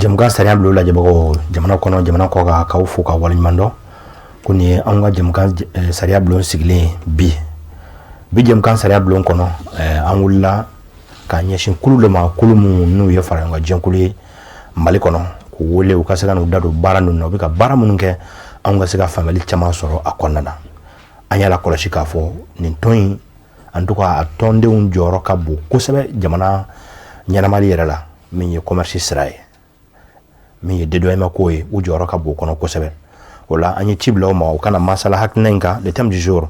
Jɛmukan sariya bulon lajɛbagaw, jamana kɔnɔ, jamana kɔkan, k'aw fo ka waleɲuman dɔn ko nin ye anw ka jɛmukan sariya bulon sigilen ye bi. Bi jɛmukan sariya bulon kɔnɔ, an wulila k'a ɲɛsin kulu dɔ ma, kulu minnu n'u ye faraɲɔgɔnkan jɛkulu ye Mali kɔnɔ, k'u wele u ka se ka n'u da don baara ninnu na, u bɛ ka baara minnu kɛ, anw ka se ka faamuyali caman sɔrɔ a kɔnɔna na. An y'a lakɔlɔsi k'a fɔ nin tɔn in, en tout cas a tɔndenw jɔyɔrɔ ka bon kosɛbɛ jamana ɲɛnamali yɛrɛ la, min ye commerce sira ye, min ye dédouanement ko ye, u jɔyɔrɔ ka bon kɔnɔ kosɛbɛ. O la, an ye ci bila u ma, u kana masala hakilina in kan. Le thème du jour: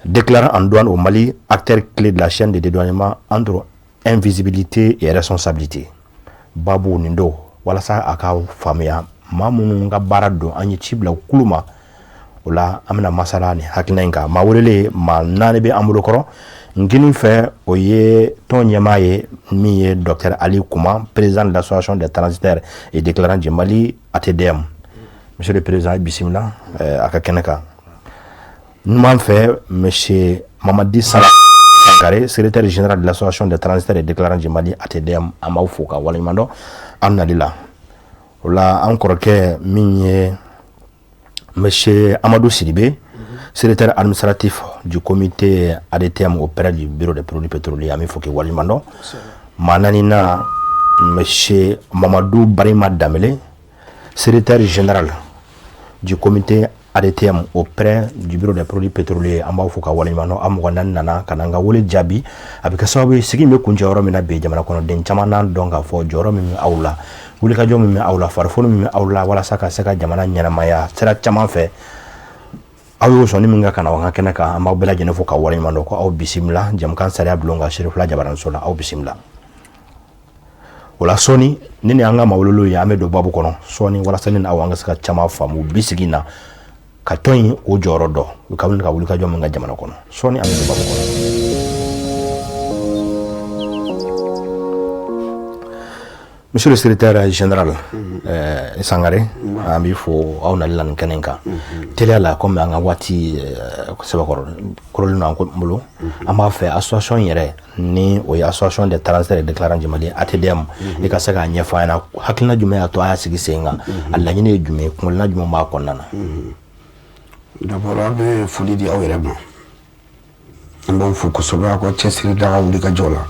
déclarant en douane au Mali, acteur clé de la chaîne de dédouanement, entre invisibilité et responsabilité. Babu nin don, walasa a ka faamuya maa minnu ka baara don, an ye ci bila kulu ma. O la, an bɛna masala nin hakilina in kan. Maa welelen maa naani bɛ an bolo kɔrɔ. N kinin fɛ, o ye tɔn ɲɛmaa ye, min ye docteur Ali Kuma, président de l'Association des transitaires et déclarants du Mali, ATDM. Monsieur le président, bisimila a ka kɛnɛ kan. Numan fɛ, monsieur Mamadi Sala Sankare, secrétaire général de l'Association des transitaires et déclarants du Mali, ATDM. An b'aw fo ka waleɲuman dɔn an nali la. O la, an kɔrɔkɛ min ye monsieur Amadou Sidibé, secrétaire administratif du comité ADTM auprès du bureau des produits pétroliers, an bɛ fo k'i waleɲuman dɔn. Maa naaninan, monsieur Mamadou Barima Damele, secrétaire général du comité ADTM auprès du bureau des produits pétroliers, an b'aw fo ka waleɲuman dɔn. An mɔgɔ naani nana ka na an ka wele jaabi. A bɛ kɛ sababu ye, sigi in bɛ kuncɛ yɔrɔ min na bi, jamana kɔnɔden caman n'a dɔn k'a fɔ jɔyɔrɔ min bɛ aw la, wulikajɔ min bɛ aw la, farifoni min bɛ aw la, walasa ka se ka jamana ɲɛnamaya sira caman fɛ. Aw y'o sɔnni min kɛ ka na an ka kɛnɛ kan, an b'aw bɛɛ lajɛlen fo ka waleɲuman dɔn, ko aw bisimila jɛmukan sariya bulon ka Serifula jabaraninso la. Aw bisimila. O la, sɔɔni ni an ka maa welelew ye, an bɛ don babu kɔnɔ sɔɔni, walasa ni aw an ka se ka caman faamu bi sigi in na, ka tɔn in o jɔyɔrɔ dɔn, u ka wuli ka wulikajɔ min ka jamana kɔnɔ. Sɔɔni an bɛ don babu kɔnɔ. Monsieur le secrétaire général Sangare, an b'i fo aw nali la nin kɛnɛ in kan. Teliya la, komi an ka waati sɛbɛkɔrɔ kɔrɔlen don an bolo, an b'a fɛ association yɛrɛ, ni o ye Association des transitaires et déclarants du Mali, ATDM, i ka se k'a ɲɛfɔ an ɲɛna, hakilina jumɛn y'a to a y'a sigi sen kan, a laɲini ye jumɛn ye, kunkolona jumɛn b'a kɔnɔna na? D'abord, an bɛ foli di aw yɛrɛ ma. An b'aw fo kosɛbɛ aw ka cɛsiri da ka wuli ka jɔ la.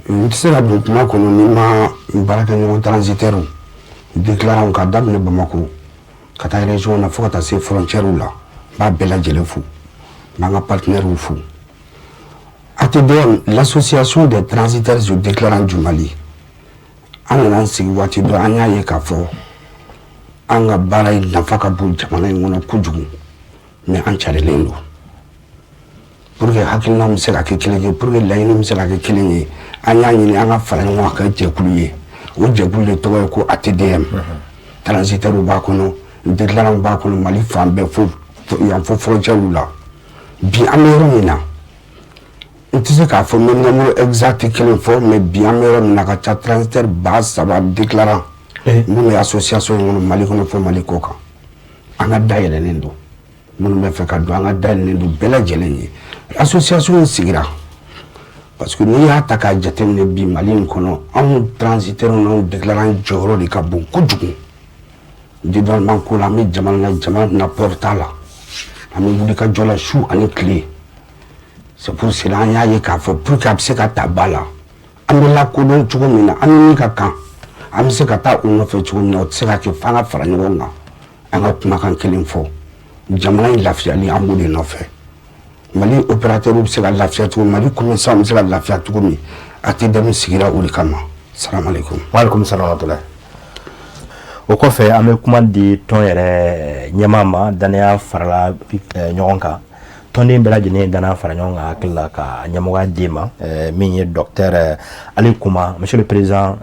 N tɛ se ka don kuma kɔnɔ ni ma n baarakɛɲɔgɔn transitaires, déclarants, ka daminɛ Bamako ka taa région na fo ka taa se frontières la, n b'a bɛɛ lajɛlen fo, n b'an ka partenaires fo. ATDM, l'Association des transitaires et déclarants du Mali, an nana an sigi waati dɔ, an y'a ye k'a fɔ an ka baara in nafa ka bon jamana in kɔnɔ kojugu, mais an carilen don. Pour que hakilinaw bɛ se ka kɛ kelen ye, pour que laɲiniw bɛ se ka kɛ kelen ye, an y'a ɲini an ka fara ɲɔgɔn kan ka kɛ jɛkulu ye. O jɛkulu de tɔgɔ ye ko ATDM. Transitaires b'a kɔnɔ, déclarants b'a kɔnɔ, Mali fan bɛɛ, fo yan fo frontières la. Bi an bɛ yɔrɔ min na, n tɛ se k'a fɔ n bɛ nombre exact kelen fɔ, mais bi an bɛ yɔrɔ min na, a ka ca transitaire 3000 déclarants minnu bɛ association in kɔnɔ, Mali kɔnɔ fo Mali kɔ kan. An ka dayɛlɛlen don, minnu bɛ fɛ ka don, an ka dayɛlɛlen don bɛɛ lajɛlen ye. Association in sigira parce que n'i y'a ta k'a jateminɛ bi Mali in kɔnɔ, anw transitaires n'anw déclarants jɔyɔrɔ de ka bon kojugu dédouanement ko la. An bɛ jamana na, jamana na port t'a la, an bɛ wuli ka jɔ la su ani tile. C'est pour cela an y'a ye k'a fɔ pour que a bɛ se ka ta ba la, an bɛ lakodɔn cogo min na, an ni min ka kan, an bɛ se ka taa u nɔfɛ cogo min na, o tɛ se ka kɛ f'an ka fara ɲɔgɔn kan, an ka kumakan kelen fɔ. Jamana in lafiyali, an b'o de nɔfɛ. Mali opérateur bɛ se ka lafiya cogo min, Mali commerçant bɛ se ka lafiya cogo min, ATDM sigira o de kama. Salamalekun. Waaleykum salam wa rahmatulah. O kɔfɛ, an bɛ kuma di tɔn yɛrɛ ɲɛmaa ma. Danaya farala ɲɔgɔn kan, tɔnden bɛɛ lajɛlen ye danaya fara ɲɔgɔn kan hakili la ka ɲɛmɔgɔya d'i ma, min ye docteur Ali Kuma. Monsieur le président,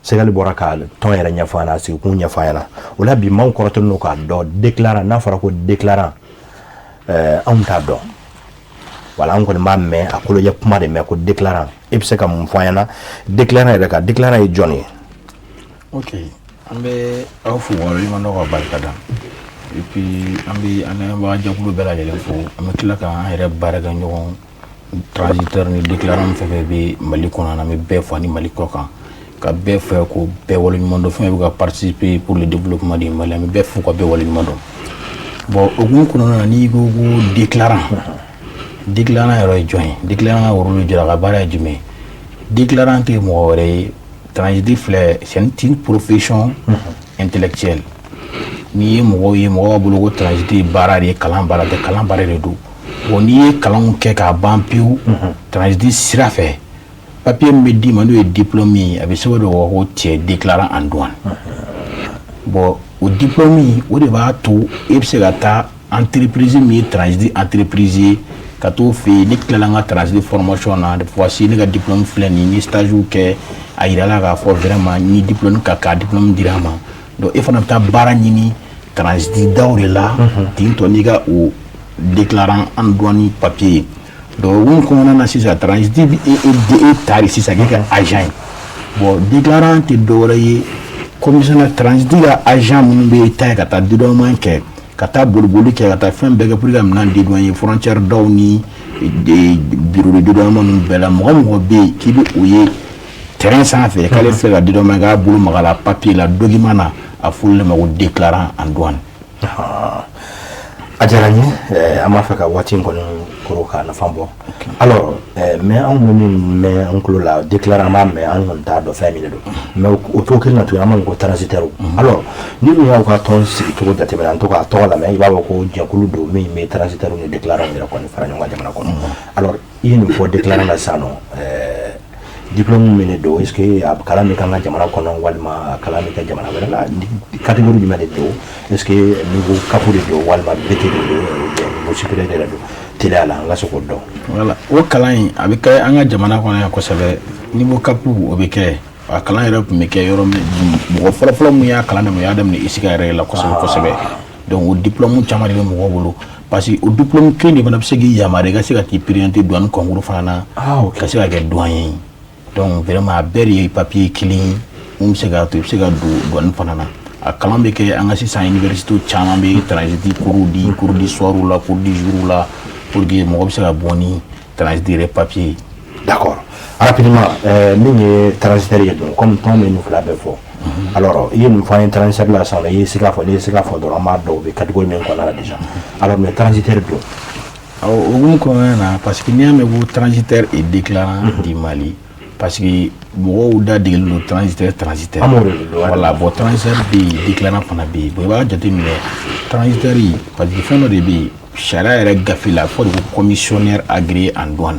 Segali bɔra ka tɔn yɛrɛ ɲɛfɔ an ɲɛna, sigikun ɲɛfɔ an ɲɛna. O la bi, maaw kɔrɔtɔlen don k'a dɔn déclarant, n'a fɔra ko déclarant, anw t'a dɔn. Wala an kɔni b'a mɛn, a kolojɛ kuma de mɛn ko déclarant. E bɛ se ka mun fɔ an ɲɛna déclarant yɛrɛ kan? Déclarant ye jɔn ye? Ok, an bɛ aw fo waleɲuman dɔn ka barika da, et puis an bɛ an lamɛnbaga jɛkulu bɛɛ lajɛlen fo. An bɛ tila k'an yɛrɛ baarakɛ ɲɔgɔn transitaire ni déclarant fɛn fɛn bɛ Mali kɔnɔ, an bɛ bɛɛ fo ani Mali kɔ kan. Ka bɛɛ fɛ ko bɛɛ waleɲuman dɔn, fɛn bɛ ka participer pour le développement du Mali, an bɛ bɛɛ fo ka bɛɛ waleɲuman dɔn. Bon, o hukumu kɔnɔna na, n'i ko ko déclarant, déclarant yɛrɛ ye jɔn ye? Déclarant ka rôle jɔra, a ka baara ye jumɛn ye? Déclarant tɛ mɔgɔ wɛrɛ ye, transit filɛ, c'est une profession intellectuelle. N'i ye mɔgɔw ye, mɔgɔw b'a bolo ko transit ye baara de ye, kalan baara tɛ, kalan baara de don. Bon, n'i ye kalanw kɛ k'a ban pewu transit sira fɛ, papier min bɛ d'i ma, n'o ye diplôme ye, a bɛ sɛbɛn dɔ ko tu es déclarant en douane. Bon, o diplôme, o de b'a to e bɛ se ka taa entreprise min ye transit entreprise ye, ka t'o fɛ yen: ne tilala n ka transit formation na, voici ne ka diplôme filɛ nin ye, n ye stage kɛ, a yirala k'a fɔ vraiment ni diplôme ka k'a diplôme dira a ma. Donc e fana bɛ taa baara ɲini transit daw de la ten tɔ n'i ka o déclarant en douane papier ye. Donc o hukumu kɔnɔna na sisan, transit bɛ e ta de sisan k'e ka agent ye. Bon, déclarant tɛ dɔwɛrɛ ye, commissionnaire transit ka agent minnu bɛ taa ye ka taa dédouanement kɛ, ka taa boliboli kɛ, ka taa fɛn bɛɛ kɛ pour que ka minɛn dédouaner frontière daw ni bureau de dédouanement ninnu bɛɛ la. Mɔgɔ mɔgɔ bɛ yen k'i bɛ o ye terrain sanfɛ k'ale filɛ ka dédouanement k'a bolo maga la papier la, document na, a fɔlen de ma ko déclarant en douane. A diyara n ye. An b'a fɛ ka waati in kɔni koro k'a nafa bɔ. Alors, mais anw bɛ min mɛn an tulo la, déclarant, an b'a mɛn, an kɔni t'a dɔn fɛn min de don. Mais o cogo kelen na tuguni, an b'a mɛn ko transitaire. Alors, ni dun y'aw ka tɔn sigi cogo jateminɛ, an to k'a tɔgɔ lamɛn, i b'a fɔ ko jɛkulu don min bɛ transitaire ni déclarant yɛrɛ kɔni fara ɲɔgɔn kan jamana kɔnɔ. Alors, i ye nin fɔ déclarant la sisan nɔ, diplôme min de don? Est ce que a kalan bɛ k'an ka jamana kɔnɔ walima a kalan bɛ kɛ jamana wɛrɛ la? Catégorie jumɛn de don? Est ce que niveau CAP de don walima BT de don ou bien niveau supérieur de don? Teliya la, an ka se k'o dɔn. Voilà, o kalan in, a bɛ kɛ an ka jamana kɔnɔ yan kosɛbɛ. Niveau CAP, o bɛ kɛ. A kalan yɛrɛ tun bɛ kɛ yɔrɔ min, mɔgɔ fɔlɔfɔlɔ mun y'a kalan daminɛ, o y'a daminɛ ISIGA yɛrɛ la kosɛbɛ kosɛbɛ. Donc o diplôme caman de bɛ mɔgɔw bolo, parce que o diplôme kelen de fana bɛ se k'i yamaruya i ka se ka t'i présenter douane concours fana na, ka se ka kɛ douanier ye. Donc vraiment, a bɛɛ de ye papier kelen ye mun bɛ se k'a to i bɛ se ka don douane fana na. A kalan bɛ kɛ an ka sisan université caman bɛ transit cours di, cours du soir la, cours du jour la, pour que mɔgɔ bɛ se ka bɔ ni transit yɛrɛ papier ye. D'accord. Rapidement, min ye transitaire ye dun, comme tɔn bɛ nin fila bɛɛ fɔ. Alors, i ye nin fɔ an ye transitaire la sisan, i ye se k'a fɔ, n'i ye se k'a fɔ dɔrɔn, an b'a dɔn u bɛ catégorie min kɔnɔna la déjà. Alors, mais transitaire dun? Awɔ, o hukumu kɔnɔna na, parce que n'i y'a mɛn ko transitaire et déclarant du Mali, parce que mɔgɔw da degelen don transitaire, transitaire. An b'o de dɔn. Voilà, bon, transitaire bɛ yen, déclarant fana bɛ yen. Bon, i b'a jateminɛ transitaire, parce que fɛn dɔ de bɛ yen sariya yɛrɛ gafe la, a fɔ de ko commissionnaire agréé en douane,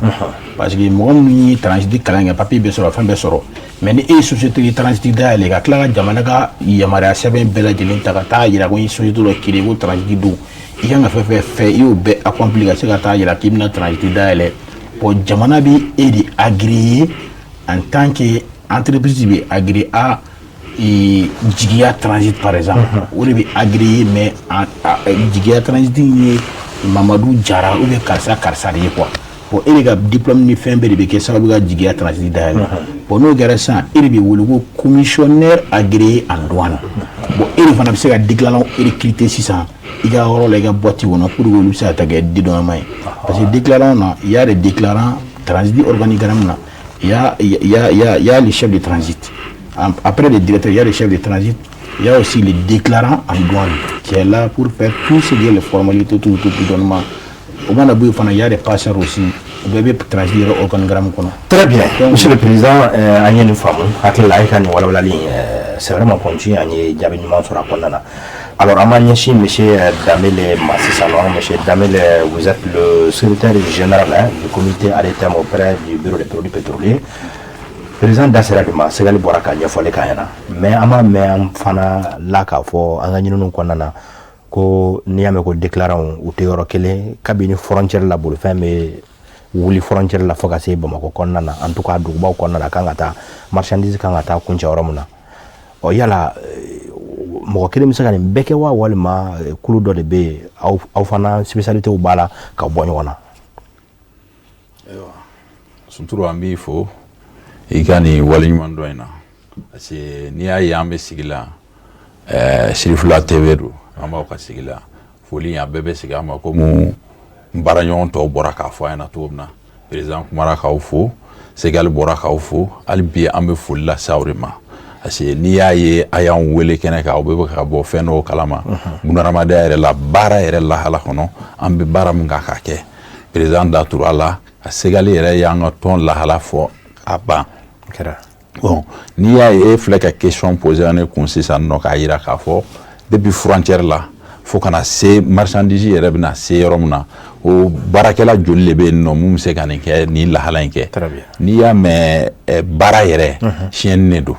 parce que mɔgɔ minnu ye transit kalan kɛ, papier bɛ sɔrɔ, fɛn bɛɛ sɔrɔ, mais ni e ye société ye transit dayɛlɛ, ka tila ka jamana ka yamaruya sɛbɛn bɛɛ lajɛlen ta ka taa yira ko n ye société dɔ créé ko transit don, i kan ka fɛn fɛn fɛ, i y'o bɛɛ accompli ka se ka taa yira k'i bɛna transit dayɛlɛ. Bon, jamana bɛ e de agréé en tant que entreprise bɛ agréé a Jigiya Transit par exemple, o de bɛ agréé, mais Jigiya Transit ye Mamadu Jara ou bien karisa karisa de ye quoi. Bon, e de ka diplôme ni fɛn bɛɛ de bɛ kɛ sababu ka Jigiya Transit dayɛlɛ. Bon, n'o kɛra sisan, e de bɛ wele ko commissionnaire agréé en douane. Bon, e de fana bɛ se ka déclarant recruter sisan i ka yɔrɔ la, i ka boîte kɔnɔ, pour que olu bɛ se ka taa kɛ dédouanement ye, parce que déclarant na, il y a des déclarants transit. Organigramme na, il y a les chefs de transit. Après les directeurs, il y a les chefs de transit. Il y a aussi les déclarants en douane qui est là pour faire tout ce qui est les formalités, tout, tout, tout, tout. Au moins, il y a des passeurs aussi. Bɛɛ bɛ transit yɛrɛ organigramme kɔnɔ. Très bien. Monsieur le Président, an ye nin faamu. Hakili la, e ka nin walawalali, c'est vraiment pointu, an ye jaabi ɲuman sɔrɔ a kɔnɔna na. Alors, an b'an ɲɛsin monsieur Dambélé ma sisan nɔ. Monsieur Dambélé, vous êtes le secrétaire général, hein, du comité ADTM auprès du bureau des produits pétroliers. Président da sera nin ma, Segali bɔra ka ɲɛfɔli k'a ɲɛna, mais an b'a mɛn an fana la k'a fɔ an ka ɲininiw kɔnɔna na ko n'i y'a mɛn ko déclarant, u tɛ yɔrɔ kelen, kabini frontière la, bolifɛn bɛ wuli frontière la fo ka se Bamakɔ kɔnɔna na, en tout cas dugubaw kɔnɔna na, kan ka taa marchandise kan ka taa kuncɛ yɔrɔ min na. Ɔ, yala mɔgɔ kelen bɛ se ka nin bɛɛ kɛ wa, walima kulu dɔ de bɛ yen, aw fana spécialité b'a la ka bɔ ɲɔgɔn na? Ayiwa Sunturu, an b'i fo i ka nin waleɲuman dɔ in na, parce que n'i y'a ye an bɛ sigi la, Sirifila TV don, an b'aw ka sigi la, foli a bɛɛ bɛ segin an ma. Komi n baaraɲɔgɔn tɔw bɔra k'a fɔ an ɲɛna cogo min na, président kumara k'aw fo. Segali bɔra k'aw fo. Hali bi an bɛ foli lase aw de ma, parce que n'i y'a ye a y'anw wele kɛnɛ kan, aw bɛ ka bɔ fɛn dɔw kalama bunahadamadenya yɛrɛ la, baara yɛrɛ lahala kɔnɔ, an bɛ baara min kan k'a kɛ. Président da tura la, a Segali yɛrɛ y'an ka tɔn lahala fɔ a ban. Bon, n'i y'a ye e filɛ ka question poser ne kun sisan nɔ, k'a yira k'a fɔ depuis frontière la fo kana se marchandise yɛrɛ bɛna se yɔrɔ min na, o baarakɛla joli de bɛ yen nɔ mun bɛ se ka nin kɛ, nin lahala in kɛ? N'i y'a mɛn baara yɛrɛ, chaîne de don,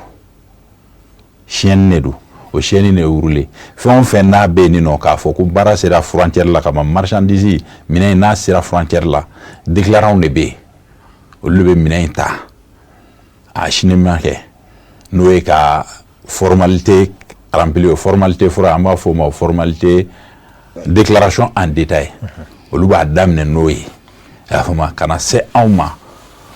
chaîne de don. O chaîne de ye rouler. Fɛn o fɛn n'a bɛ yen nɔ k'a fɔ ko baara sera frontière la ka ban, marchandise minɛn n'a sera frontière la, déclarant de bɛ yen, olu de bɛ minɛn in ta, a acheminement kɛ, n'o ye ka formalité remplir. O formalité fɔlɔ, an b'a fɔ o ma formalité déclaration en détail. Olu b'a daminɛ n'o ye, i y'a faamu, ka na se anw ma.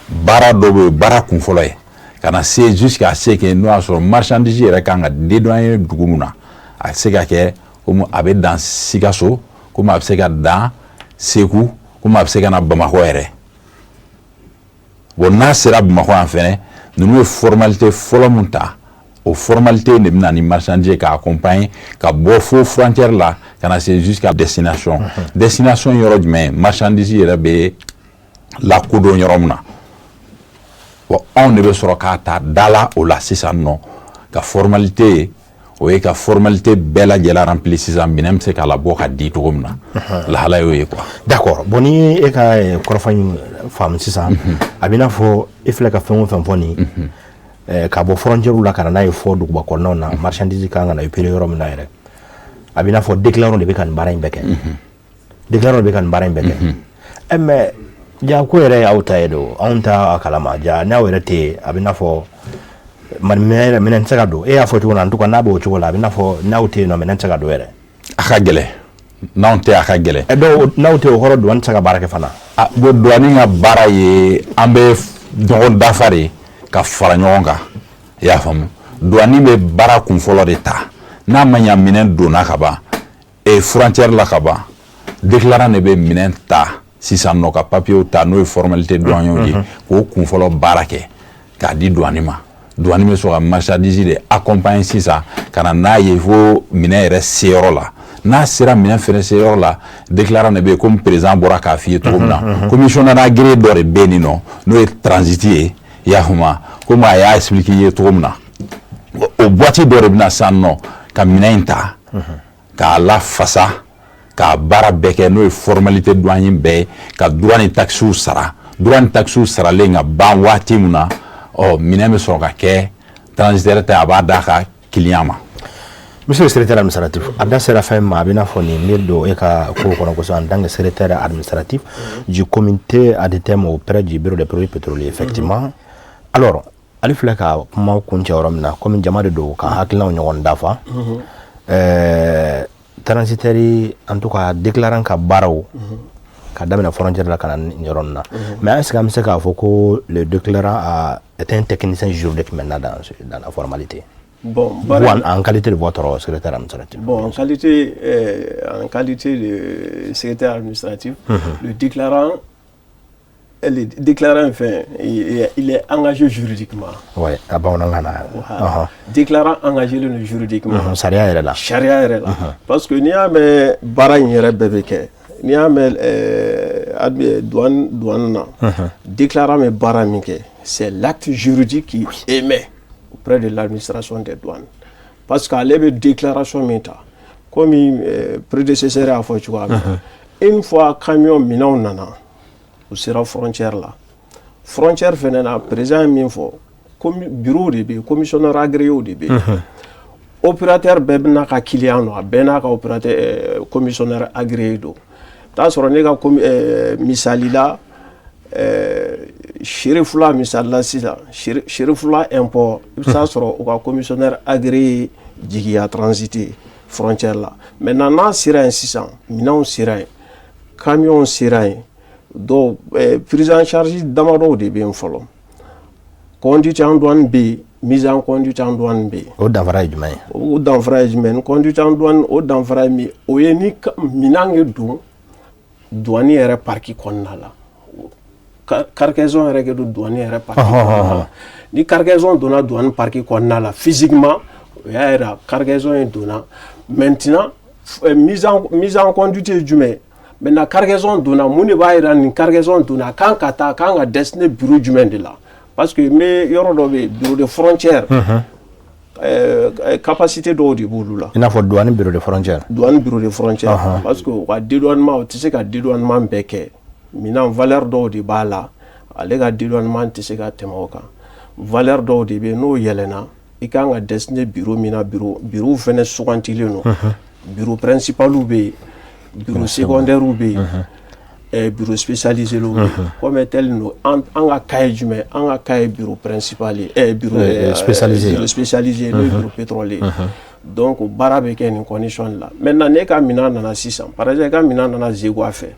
Baara dɔ bɛ yen, baara kun fɔlɔ ye ka na se jusqu'à ce que n'o y'a sɔrɔ marchandise yɛrɛ kan ka dédouaner dugu mun na, a bɛ se ka kɛ komi a bɛ dan Sikaso, komi a bɛ se ka dan Segu, komi a bɛ se ka na Bamakɔ yɛrɛ. Bon, n'a sera Bamakɔ yan fɛnɛ, ninnu ye formalité fɔlɔ mun ta, o formalité de bɛ na ni marchandise k'a accompagner ka bɔ fo frontière la ka na se jusqu'à destination. Destination yɔrɔ jumɛn? Marchandise yɛrɛ bɛ lakodɔn yɔrɔ min na. Bon, anw de bɛ sɔrɔ k'a ta da la o la sisan nɔ, ka formalité, o ye ka formalité bɛɛ lajɛlen remplir sisan, minɛn bɛ se k'a labɔ ka di cogo min na. Lahala y'o ye quoi. D'accord. Bon, ni e ka kɔrɔfɔ in faamu sisan, a bɛ i n'a fɔ e filɛ ka fɛn o fɛn fɔ nin, ka bɔ frontière la ka na n'a ye fɔ duguba kɔnɔnaw na, marchandise kan ka na opérer yɔrɔ min na yɛrɛ, a bɛ i n'a fɔ déclarant de bɛ ka nin baara in bɛɛ kɛ, déclarant de bɛ ka nin baara in bɛɛ kɛ. Ɛ, mais ja ko yɛrɛ y'aw ta ye don, anw ta kalama. Ja n'aw yɛrɛ tɛ yen, a bɛ i n'a fɔ minɛn yɛrɛ, minɛn tɛ se ka don. E y'a fɔ cogo min na, en tout cas n'a b'o cogo la, a bɛ i n'a fɔ n'aw tɛ yen nɔ, minɛn tɛ se ka don yɛrɛ. A ka gɛlɛn, n'anw tɛ, a ka gɛlɛn. Ɛ, donc n'aw tɛ, o kɔrɔ douane tɛ se ka baara kɛ fana? Ah bon, douane ka baara ye an bɛ ɲɔgɔn dafa de ka fara ɲɔgɔn kan, i y'a faamu. Douane bɛ baara kun fɔlɔ de ta. N'a ma ɲa minɛn donna ka ban e frontière la ka ban, déclarant de bɛ minɛn ta sisan nɔ, ka papiyew ta, n'o ye formalité douanier ye, k'o kun fɔlɔ baara kɛ k'a di douane ma. Douane bɛ sɔrɔ ka marchandise de accompagner sisan ka na n'a ye fo minɛn yɛrɛ seyɔrɔ la. N'a sera minɛn fɛnɛ seyɔrɔ la, déclarant de bɛ yen, komi président bɔra k'a f'i ye cogo min na, commissionnaire agréé dɔ de bɛ yen nɔ, n'o ye transit ye, i y'a faamu, komi a y'a expliqué i ye cogo min na. O boîte dɔ de bɛ na sisan nɔ ka minɛn in ta k'a lafasa, k'a baara bɛɛ kɛ, n'o ye formalité douane bɛɛ ye, ka droit ni taxes sara. Droit ni taxes saralen ka ban waati min na, ɔ minɛn bɛ sɔrɔ ka kɛ transitaire ta, a b'a d'a ka client ma. Monsieur le secrétaire administratif, a da sera fɛn ma, a bɛ n'a fɔ nin miiri don e ka ko kɔnɔ kosɛbɛ en tant que secrétaire administratif du comité ad thème auprès du bureau des produits pétroliers, effectivement. Alors, ale filɛ ka kuma kuncɛ yɔrɔ min na, komi jama de don ka hakilinaw ɲɔgɔn dafa, transitaire, en tout cas déclarant ka baaraw ka daminɛ frontière la ka na nin yɔrɔ nin na. Mais est ce que an bɛ se k'a fɔ ko le déclarant est un technicien juridique maintenant dans la formalité? Bon, vous, en qualité de votre secrétaire administratif. Bon, en qualité de secrétaire administratif, le déclarant, enfin, il est engagé juridiquement. Oui, a bamanankan na. Voilà. Déclarant engagé le juridiquement. Sariya yɛrɛ la. Sariya yɛrɛ la. Parce que n'i y'a mɛn baara in yɛrɛ bɛɛ bɛ kɛ, n'i y'a mɛn douane na, déclarant bɛ baara min kɛ, c'est l'acte juridique qui émet auprès de l'administration des douanes. Parce qu'ale bɛ déclaration min ta, komi prédécesseur y'a fɔ cogoya min na, une fois camion minɛnw nana, u sera frontière la, frontière fɛnɛ na, président ye min fɔ, bureau de bɛ yen, commissionnaire agréé de bɛ yen. Opérateur bɛɛ bɛ n'a ka client don, a bɛɛ n'a ka opérateur commissionnaire agréé don. T'a sɔrɔ ne ka misali la, Serifula, misali la sisan, Serifula import, i bɛ taa sɔrɔ u ka commissionnaire agréé Jigiya Transit frontière la. Maintenant, n'a sera yen sisan, minɛnw sera yen, camion sera yen, donc prise en charge damadɔw de bɛ yen fɔlɔ. Conduite en douane bɛ yen, mise en conduite en douane bɛ yen. O danfara ye jumɛn ye? O danfara ye jumɛn ye? Conduite en douane, o danfara ye min ye, o ye ni minɛn ye don douane yɛrɛ parc kɔnɔna la. cargaison yɛrɛ kɛ don douane yɛrɛ parc kɔnɔna la. Ni cargaison donna douane parc kɔnɔna la physiquement, o y'a yira cargaison in donna. Maintenant, mise en conduite ye jumɛn ye? Maintenant, cargaison donna, mun de b'a yira nin cargaison donna, a kan ka taa, a kan ka destiner bureau jumɛn de la? Parce que n bɛ yɔrɔ dɔ bɛ yen, bureau de frontière, capacité dɔw de b'olu la. I n'a fɔ douane bureau de frontière. Douane bureau de frontière, parce que u ka dédouanement, u tɛ se ka dédouanement bɛɛ kɛ. Minɛn valeur dɔw de b'a la, ale ka dédouanement tɛ se ka tɛmɛ o kan. Valeur dɔw de bɛ yen, n'o yɛlɛnna, i kan ka destiner bureau min na, bureau fɛnɛ sugantilen don. Bureau principal bɛ yen, bureau secondaire bɛ yen, bureau spécialisé bɛ yen. Comme tel don, an ka cas ye jumɛn? An ka cas ye bureau principal ye, bureau spécialisé. Bureau spécialisé, n'o ye bureau pétrolier. Donc baara bɛ kɛ nin condition de la. Maintenant, ne ka minɛn nana sisan, par exemple, i ka minɛn nana Zegwa fɛ.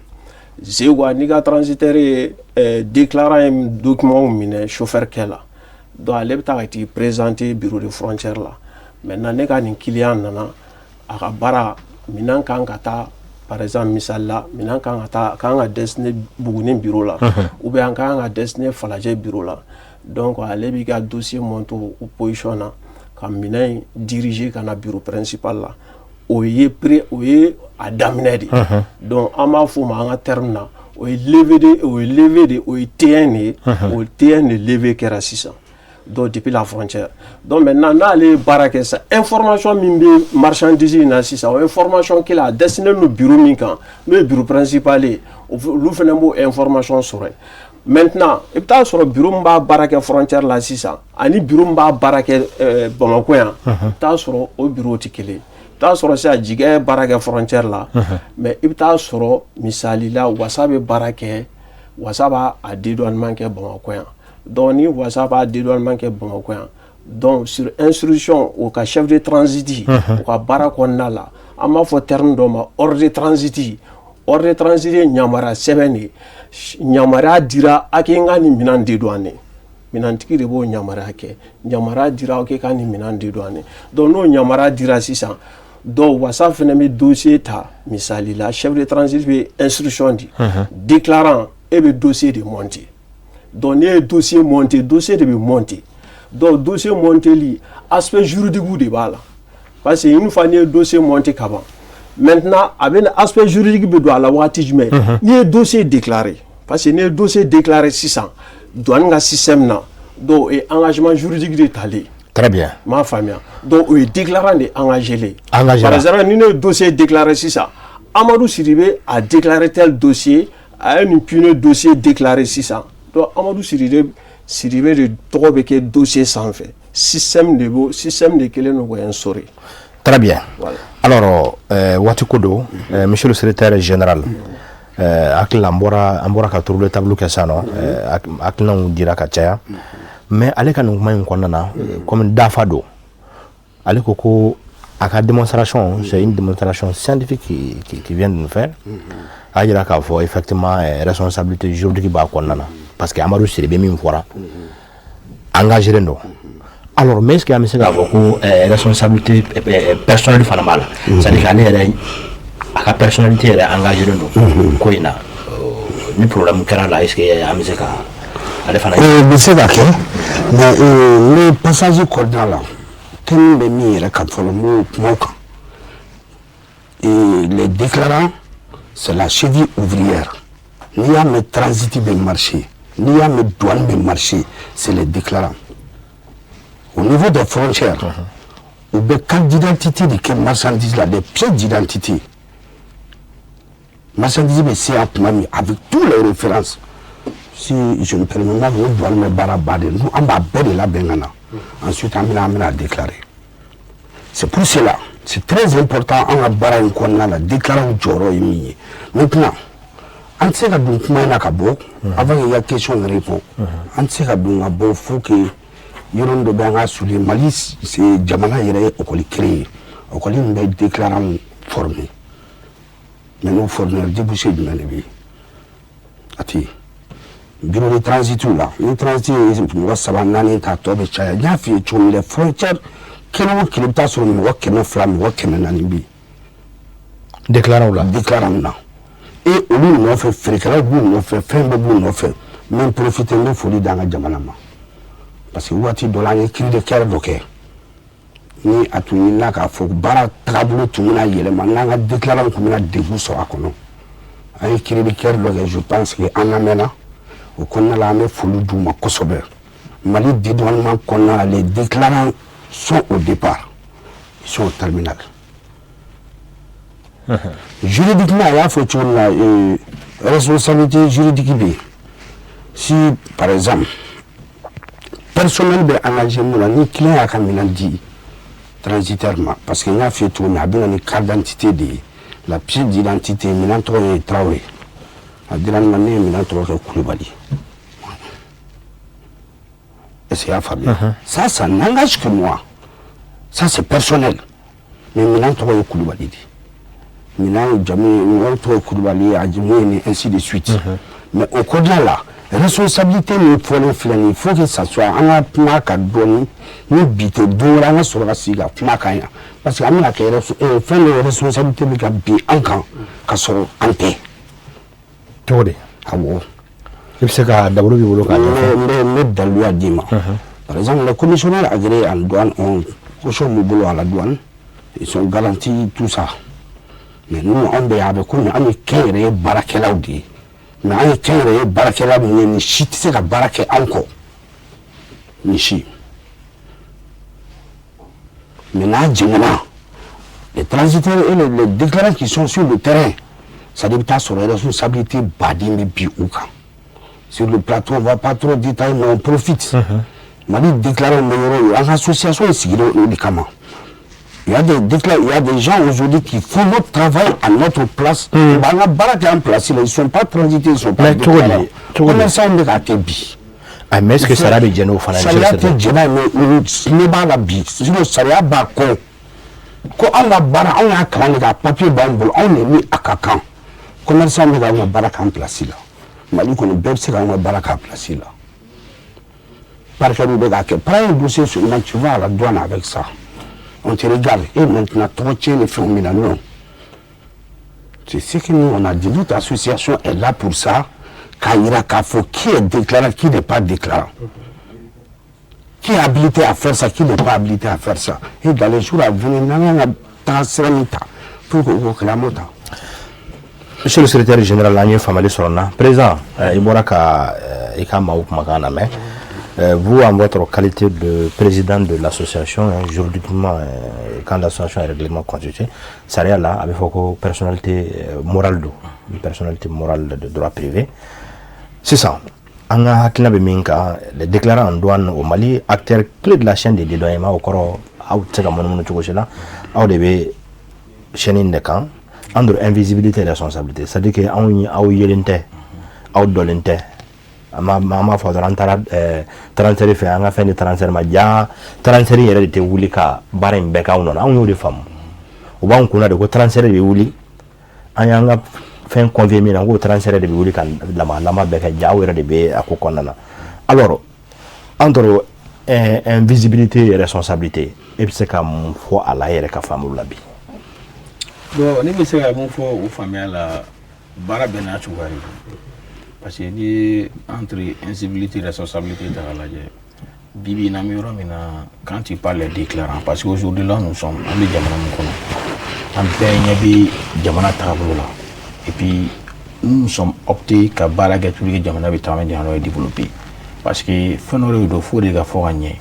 Zegwa, n'i ka transitaire ye déclarant ye document minɛ chauffeur kɛ la, donc ale bɛ taa ka t'i présenter bureau de frontière la. Maintenant, ne ka nin client nana, a ka baara minɛn kan ka taa, par exemple, misali la, minɛn kan ka taa, kan ka destiner Buguni bureau la, ou bien an kan ka destiner Falajɛ bureau la. Donc ale b'i ka dossier monter o position na ka minɛn in diriger ka na bureau principal la. O ye pré o ye a daminɛ de. Donc an b'a f'o ma an ka terme na, o ye levée de, o ye levée de, o ye T1 de ye. O T1 de levée kɛra sisan, donc depuis la frontière. Donc maintenant, n'ale ye baara kɛ sisan, information min bɛ marchandise in na sisan, o information kelen, a destiné don bureau min kan, n'o ye bureau principal ye, olu fana b'o information sɔrɔ yen. Maintenant, i bɛ taa sɔrɔ bureau min b'a baara kɛ frontière la sisan ani bureau min b'a baara kɛ Bamakɔ yan, i bɛ taa sɔrɔ o bureau tɛ kelen ye. I bɛ taa sɔrɔ sisan Jigɛ ye baara kɛ frontière la, mais i bɛ taa sɔrɔ, misali la, Wasa bɛ baara kɛ, Wasa b'a a dédouanement kɛ Bamakɔ yan. Donc ni Wasa b'a dédouanement kɛ Bamakɔ yan, donc sur instruction o ka chef de transit, o ka baara kɔnɔna la, an b'a fɔ terme dɔ ma ordre de transit. Ordre de transit ye yamaruya sɛbɛn de ye. Yamaruya dira a k'i ka nin minɛn dédouaner, minɛntigi de b'o yamaruya kɛ. Yamaruya dira aw k'i ka nin minɛn dédouaner. Donc n'o yamaruya dira sisan, donc Wasa fana bɛ dossier ta. Misali la, chef de transit bɛ instruction di déclarant, e bɛ dossier de monter. Donc ne ye dossier monter, dossier de bɛ monter. Donc dossier monteli, aspect juridique de b'a la, parce que une fois n'i ye dossier monter ka ban, maintenant a bɛ na aspect juridique bɛ don a la waati jumɛn? N'i ye dossier déclaré. Parce que n'i ye dossier déclaré sisan douane ka système na, donc o ye engagement juridique de talen. Très bien. N m'a faamuya? Donc o ye déclarant de engagé le. Engagé. Par exemple, ni ne ye dossier déclaré sisan, Amadou Sidibé a déclaré tel dossier, a ye nin pneu dossier déclaré sisan, donc Amadou Sidibé de tɔgɔ bɛ kɛ dossier sanfɛ. Système de b'o, système de kɛlen don k'o instaurer. Très bien. Voilà. Alors, waati ko don, monsieur le secrétaire général, hakili la an bɔra ka tour de table kɛ sisan nɔ, hakilinaw dira ka caya. Mais ale ka nin kuma in kɔnɔna na, comme dafa don, ale ko ko a ka démonstration, c'est une démonstration scientifique qui vient de nous faire. A yira k'a fɔ effectivement, responsabilité juridique b'a kɔnɔna na, parce que Amadu Sidibe min fɔra, engagé don. Alors, mais est-ce que an bɛ se k'a fɔ ko responsabilité personnelle fana b'a la? C'est-à-dire qu'ale yɛrɛ, a ka personnalité yɛrɛ engagé don ko in na. Ni problème kɛra la, est-ce que an bɛ se ka ale fana? O bɛ se ka kɛ, mais ne passage kɔnɔna la, thème bɛ min yɛrɛ kan fɔlɔ, n b'o kuma o kan. Et les déclarants, c'est la cheville ouvrière. N'i y'a mɛn transit bɛ marcher, n'i y'a mɛn douane bɛ marcher, c'est les déclarants. Au niveau des frontières, u bɛ carte d'identité de kɛ marchandise la, des pièces d'identité. Marchandise bɛ se yan tuma min, avec tous les références. Si je me permets, n b'a fɔ ko douane bɛ baara ba de, nous an b'a bɛɛ de labɛn ka na. Ensuite an bɛna déclarer. C'est pour cela, c'est très important, an ka baara in kɔnɔna la, déclarant jɔyɔrɔ ye min ye. Maintenant, an tɛ se ka don kuma in na ka bɔ avant que i ka question répond. An tɛ se ka don ka bɔ, faut que yɔrɔnin dɔ bɛ an ka souligner. Mali, c'est jamana yɛrɛ ye école créée, école min bɛ déclarant former. Mais n'o former, débouché jumɛn de bɛ yen? A tɛ yen. Bureau de transit la, ni transit ye mɔgɔ saba naani ta, tɔ bɛ caya. N y'a f'i ye cogo min dɛ, frontière kelen o kelen, i bɛ taa sɔrɔ mɔgɔ 200, mɔgɔ 400 bɛ yen. Déclarant la. Déclarant na, e olu nɔfɛ, feerekɛlaw b'u nɔfɛ, fɛn bɛɛ b'u nɔfɛ. N bɛ profiter, n bɛ foli d'an ka jamana ma, parce que waati dɔ la, an ye cri de cœur dɔ kɛ ni a tun ɲinina k'a fɔ baara tagabolo tun bɛna yɛlɛma, n'an ka déclarant tun bɛna degun sɔrɔ a kɔnɔ. An ye cri de cœur dɔ kɛ, je pense que an lamɛnna o kɔnɔna la. An bɛ foli d'u ma kosɛbɛ. Mali dédouanement kɔnɔna la, les déclarants sont au départ, ils sont au terminal. Juridiquement, a y'a fɔ cogo min na, responsabilité juridique bɛ yen. Si par exemple personnel bɛ engagé mun na, ni client y'a ka minɛn di transitaire ma, parce que n y'a f'i ye cogo min, a bɛ na ni carte d'identité de ye, la pièce d'identité. Minɛn tɔgɔ ye Tarawele, a dira ne ma, ne ye minɛn tɔgɔ kɛ Kulubali. Est-ce que i y'a faamuya? Ça, ça n'engage que moi, ça c'est personnel. Mais minɛn tɔgɔ ye Kulubali de ye, minɛn jamu ye, wari tɔgɔ ye Kulubali ye, a jamu ye nin, ainsi de suite. Mais au kɔnɔna la, responsabilité min fɔlen filɛ nin ye, il faut que ça soit, an ka kuma ka dɔɔni ni bi tɛ, don wɛrɛ an ka sɔrɔ ka sigi ka kuma kan yan, parce que an bɛna kɛ fɛn dɔ, responsabilité bɛ ka bin an kan ka sɔrɔ an tɛ. Cogo di? Awɔ. I bɛ se ka dabolo b'i bolo k'a ɲɛfɔ. N bɛ daluya d'i ma. Par exemple, les commissionnaires agréés en douane ont caution b'u bolo à la douane, ils sont garantis, tout ça. Mais nous, anw bɛ yan, a bɛ komi an ye kɛnyɛrɛye baarakɛlaw de ye. Mais an ye kɛnyɛrɛye baarakɛla min ye, nin si tɛ se ka baara kɛ anw kɔ, nin si. Mais n'a jiginna, les transitaires et les déclarants qui sont sur le terrain, c'est-à-dire i bɛ taa sɔrɔ responsabilité baden bɛ bin u kan. Sur le plateau, on va pas trop détailler, mais on profite. Mali déclarants bɛ yɔrɔ o yɔrɔ, an ka association sigira o de kama. Il y a des gens aujourd'hui qui font notre travail à notre place. An ka baara kɛ an place la, ils sont pas transités, ils sont pas Mais cogo di? déclarants. Cogo di? Commerçants bɛ k'a kɛ bi. Ah, mais est-ce que sariya bɛ jɛn n'o fana ye? Sariya tɛ jɛn n'a ye, mais ne b'a la bi, sinon sariya b'a kɔ ko anw ka baara, anw y'a kalan de kɛ, a papier b'anw bolo, anw de ni a ka kan. Commerçant bɛ k'anw ka baara k'an place la. Mali kɔni, bɛɛ bɛ se k'anw ka baara k'a place la. Parquet bɛ k'a kɛ. Prends un dossier seulement, tu vas à la douane avec ça, on te regarde et maintenant tɔgɔ tiɲɛ ni fɛnw bɛ na. Non, c'est ce que nous on a dit, notre association est là pour ça, k'a yira k'a fɔ qui est déclarant, qui n'est pas déclarant, qui est habilité à faire ça, qui n'est pas habilité à faire ça. Et dans les jours à venir, n'an kan ka taga sira min ta pour que o kɛlɛ, an b'o ta. Monsieur le secrétaire général, an ye faamuyali sɔrɔ n na. Président, i bɔra ka i ka maaw kumakan lamɛn. Vous, en votre qualité de président de l'association, hein, juridiquement, quand l'association est règlement constituée, sariya la, a bɛ fɔ ko personnalité morale don, une personnalité morale de droit privé. Sisan, an ka hakilina bɛ min kan, les déclarants en douane au Mali, acteurs clés de la chaîne de dédouanement, o kɔrɔ aw tɛ se ka munumunu cogo si la, aw de bɛ chaîne in de kan, entre invisibilité et responsabilité, c'est-à-dire que anw aw yelen tɛ, aw dɔlen tɛ. An b'a fɔ dɔrɔn an taara transitaire fɛ, an ka fɛn di transitaire ma, ja transitaire yɛrɛ de tɛ wuli ka baara in bɛɛ k'anw nɔ na. Anw y'o de faamu, o b'anw kunna de ko transitaire de bɛ wuli, an y'an ka fɛn confier min na, k'o transitaire de bɛ wuli ka lama lama bɛɛ kɛ, ja aw yɛrɛ de bɛ a ko kɔnɔna na. Alors, entre invisibilité et responsabilité, e bɛ se ka mun fɔ a la e yɛrɛ ka faamu la bi? Bon, ne bɛ se ka mun fɔ o faamuya la, baara bɛɛ n'a cogoya de don, parce que n'i ye entre invisibilité et responsabilité ta k'a lajɛ, bi bi in na, an bɛ yɔrɔ min na, quand tu parles des déclarants, parce que aujourd'hui là nous sommes, an bɛ jamana min kɔnɔ, an bɛɛ ɲɛ bɛ jamana taabolo la, et puis nous sommes optés ka baara kɛ pour que jamana bɛ taga, jamana bɛ développer, parce que fɛn dɔ de don fo de ka fɔ ka ɲɛ.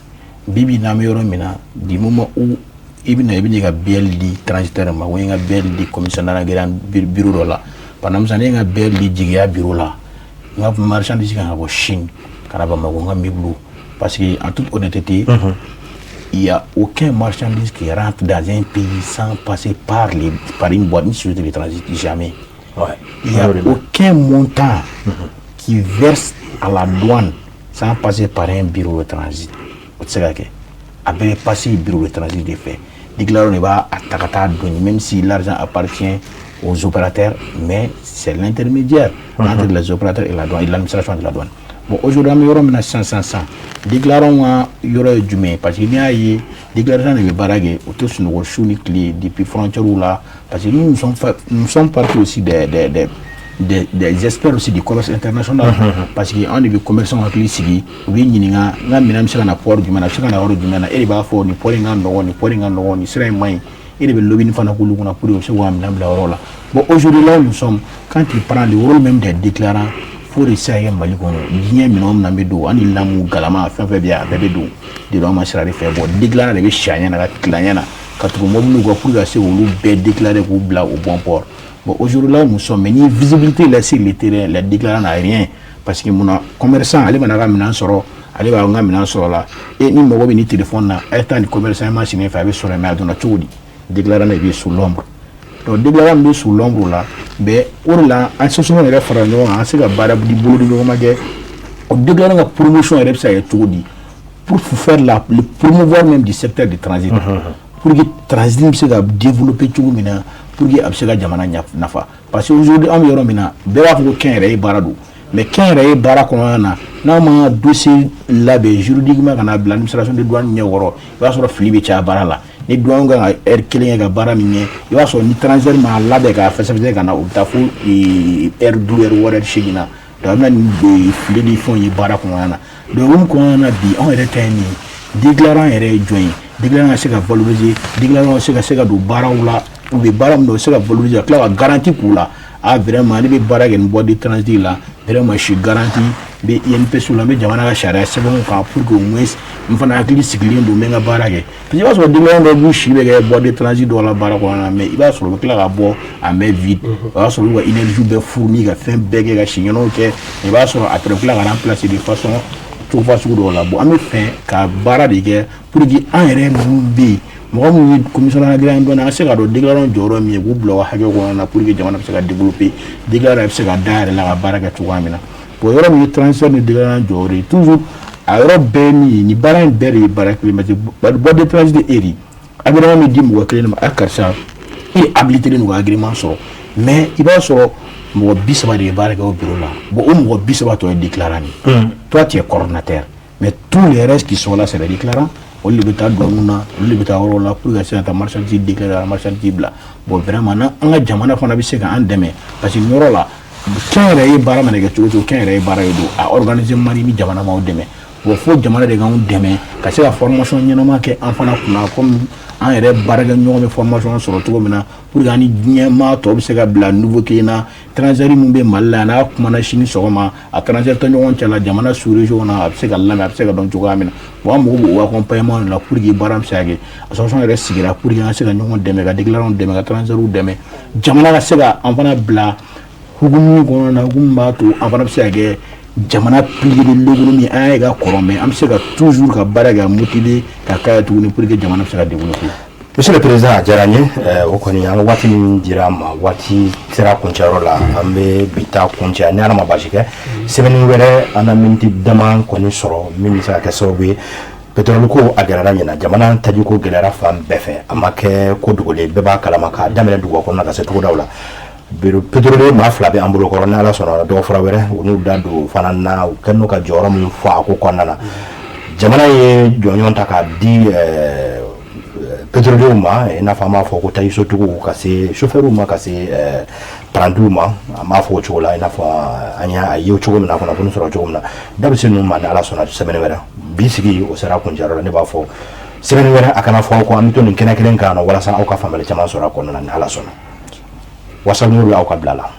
Bi bi in na, an bɛ yɔrɔ min na, du moment où i bɛna i ka BL di transitaire ma, ou i ka BL di commissionnaire bureau dɔ la, par exemple, ne ye n ka BL di jigiya bureau la, n ka marchandise kan ka bɔ Chine ka na Bamakɔ, n ka meuble, parce que en toute honnêteté, il n'y a aucun marchandise qui rentre dans un pays sans passer par une boîte, une société de transit, jamais. Il n'y a aucun montant qui verse à la douane sans passer par un bureau de transit. O tɛ se ka kɛ. A bɛɛ bɛ passer bureau de transit de fɛ. Déclarant de b'a ta ka taa don, même si l'argent appartient aux opérateurs, mais c'est l'intermédiaire entre les opérateurs et la douane, et l'administration de la douane. Bon, aujourd'hui, an bɛ yɔrɔ min na sisan sisan sisan, déclarant ka yɔrɔ ye jumɛn ye? Parce que n'i y'a ye, déclaration de bɛ baara kɛ, o tɛ sunɔgɔ su ni tile depuis frontière la, parce que nous, nous sommes partis aussi des des experts aussi du commerce international, parce que anw de bɛ commerçant hakili sigi. U b'i ɲininka: n ka minɛn bɛ se ka na port jumɛn na, a bɛ se ka na yɔrɔ jumɛn na? E de b'a fɔ nin port in ka nɔgɔn, nin port in ka nɔgɔn, nin sira in man ɲi. E de bɛ lobbying fana k'olu kunna pour que u bɛ se k'u ka minɛn bila yɔrɔ la. Bon, aujourd'hui, là où nous sommes, quand tu prends le rôle même des déclarants, fo de se ka kɛ Mali kɔnɔ, diɲɛ minɛn o minɛn bɛ don, hali lamu galama, fɛn fɛn bɛ yen, a bɛɛ bɛ don de an ma sira de fɛ. Bon, déclarant de bɛ si a ɲɛ na ka tila ɲɛ na ka tugu mobiliw kɔ pour que ka se k'olu bɛɛ déclarer, k'u bila au bon port. Bon, aujourd'hui, là où nous sommes, mais ni visibilité là sur le terrain, les déclarants n'a rien, parce que munna? Commerçant, ale mana ka minɛn sɔrɔ, ale b'a n ka minɛn sɔrɔ la e ni mago bɛ ni téléphone na, a ye taa ni commerçant ma sini fɛ, a bɛ sɔrɔ. Mais a donna cogo di? Déclarant de bɛ sous l'ombre. Donc déclarant bɛ sous l'ombre la, mais o de la association yɛrɛ fara ɲɔgɔn kan, an se ka baara di bolo di ɲɔgɔn ma kɛ. O déclarant ka promotion yɛrɛ bɛ se ka kɛ cogo di pour faire le promouvoir même du secteur du transit, pour que transit bɛ se ka développer cogo min na, pour que a bɛ se ka jamana nafa? Parce que aujourd'hui, an bɛ yɔrɔ min na, bɛɛ b'a fɔ ko kɛnyɛrɛye baara don, mais kɛnyɛrɛye baara kɔnɔna na, n'a ma dossier labɛn juridiquement ka n'a bila administration de douane ɲɛkɔrɔ, i b'a sɔrɔ fili bɛ caya baara la. Ni douane kan ka heure kelen kɛ ka baara min kɛ, i b'a sɔrɔ ni transitaire m'a labɛn k'a fɛsɛfɛsɛ ka na, o bɛ taa fo heure 5, heure 6, heure 8 na. Donc a bɛ na ni fili ni fɛnw ye baara kɔnɔna na. Donc o hukumu kɔnɔna na, bi anw yɛrɛ ta ye nin ye: déclarant yɛrɛ ye jɔn ye? Déclarant ka se ka valoriser, déclarant ka se ka don baaraw la, u bɛ baara min na, u bɛ se ka valoriser, ka tila ka garantie k'u la. Ah, vraiment, ne bɛ baara kɛ nin boîte de transit la, vraiment, je suis garanti, n bɛ INPS la, n bɛ jamana ka sariya sɛbɛnw kan, pour que au moins n fana hakili sigilen don, n bɛ n ka baara kɛ. Parce que i b'a sɔrɔ déclarant dɔw b'u si bɛ kɛ boîte de transit dɔw la baara kɔnɔna na, mais i b'a sɔrɔ u bɛ tila ka bɔ à main vide. O y'a sɔrɔ olu ka énergie bɛɛ fourni ka fɛn bɛɛ kɛ ka siɲɛnw kɛ, i b'a sɔrɔ après u tila ka remplacer de façon cogo fasugu dɔw la. Bon, an bɛ fɛ ka baara de kɛ pour que an yɛrɛ minnu bɛ yen, mɔgɔ minnu ye commissionnaire dilan dɔɔnin, an se ka dɔn déclarant jɔyɔrɔ min ye, k'u bila u ka hakɛ kɔnɔna na, pour que jamana bɛ se ka développer, déclarant bɛ se ka da yɛrɛ la ka baara kɛ cogoya min na. Bon, yɔrɔ min ye transitaire ni déclarant jɔyɔrɔ ye toujours, a yɔrɔ bɛɛ min ye, nin baara in bɛɛ de ye baara kelen, parce que boîte de transit e de agrément bɛ di mɔgɔ kelen de ma. A karisa, e habilité don ka agrément sɔrɔ, mais i b'a sɔrɔ mɔgɔ 30 de ye baara kɛ o bureau la. Bon, o mɔgɔ 30 tɔ ye déclarant de ye. Toi, tu es coordonnateur, mais tous les restes qui sont là, c'est des déclarants. Olu de bɛ taa douane na, olu de bɛ taa yɔrɔw la pour que ka se ka taa marchandise déclarer, ka marchandise bila. Bon, vraiment, n'an an ka jamana fana bɛ se k'an dɛmɛ, parce que nin yɔrɔ la, kɛnyɛrɛye baara mana kɛ cogo o cogo, kɛnyɛrɛye baara de don, a organiser man di ni jamana m'aw dɛmɛ. Bon, fo jamana de k'anw dɛmɛ ka se ka formation ɲɛnama kɛ an fana kunna, comme an yɛrɛ baarakɛ ɲɔgɔn bɛ formation sɔrɔ cogo min na, pour que an ni diɲɛ maa tɔw bɛ se ka bila niveau kelen na. Transitaire min bɛ Mali la, n'a kumana sini sɔgɔma, a transitaire tɛ ɲɔgɔn cɛ la, jamana sous région na, a bɛ se ka lamɛn, a bɛ se ka dɔn cogoya min na. Bon, an mago b'o accompagnement de la pour que baara bɛ se ka kɛ. Association yɛrɛ sigira pour que an ka se ka ɲɔgɔn dɛmɛ, ka déclarants dɛmɛ, ka transitaires dɛmɛ, jamana ka se ka an fana bila hukumu kɔnɔna na, hukumu b'a to an fana bɛ se ka kɛ jamana pilier de l'économie. An y'a ye ka kɔrɔ, mais an bɛ se ka toujours ka baara kɛ ka motiver ka k'a ye tuguni pour que jamana bɛ se ka développer. Monsieur le président, a diyara n ye. O kɔni, an ka waati min dira an ma, waati sera kuncɛyɔrɔ la. An bɛ bi ta kuncɛ ni Ala ma baasi kɛ. Semaine wɛrɛ, an na miniti dama kɔni sɔrɔ min bɛ se ka kɛ sababu ye. Pétrole ko a gɛlɛyara ɲina, jamana tajiko gɛlɛyara fan bɛɛ fɛ, a ma kɛ ko dogolen, bɛɛ b'a kalama, k'a daminɛ duguba kɔnɔ ka se togodaw la. Bureau pétrolier maa fila bɛ an bolo kɔrɔ. Ni Ala sɔnna, dɔgɔ fura wɛrɛ, u n'u da don fana na, u kɛlen don ka jɔyɔrɔ min fɔ a ko kɔnɔna na. Jamana ye jɔnjɔn ta k'a di pétroliers ma, i n'a fɔ an b'a fɔ ko tajisotigiw, ka se chauffeurs ma, ka se parantiw ma, an b'a fɔ o cogo la, i n'a fɔ an y'a ye cogo min na, kunnafoni sɔrɔ cogo min na. Da bɛ se ninnu ma ni Ala sɔnna semaine wɛrɛ. Bi sigi o sera kuncɛyɔrɔ la. Ne b'a fɔ semaine wɛrɛ, a kana fɔ aw kɔ, an bɛ to nin kɛnɛ kelen kan yan nɔ, walasa aw ka faamuyali caman sɔrɔ a kɔnɔna na ni Ala sɔnna. Wasa n'olu aw ka bila la.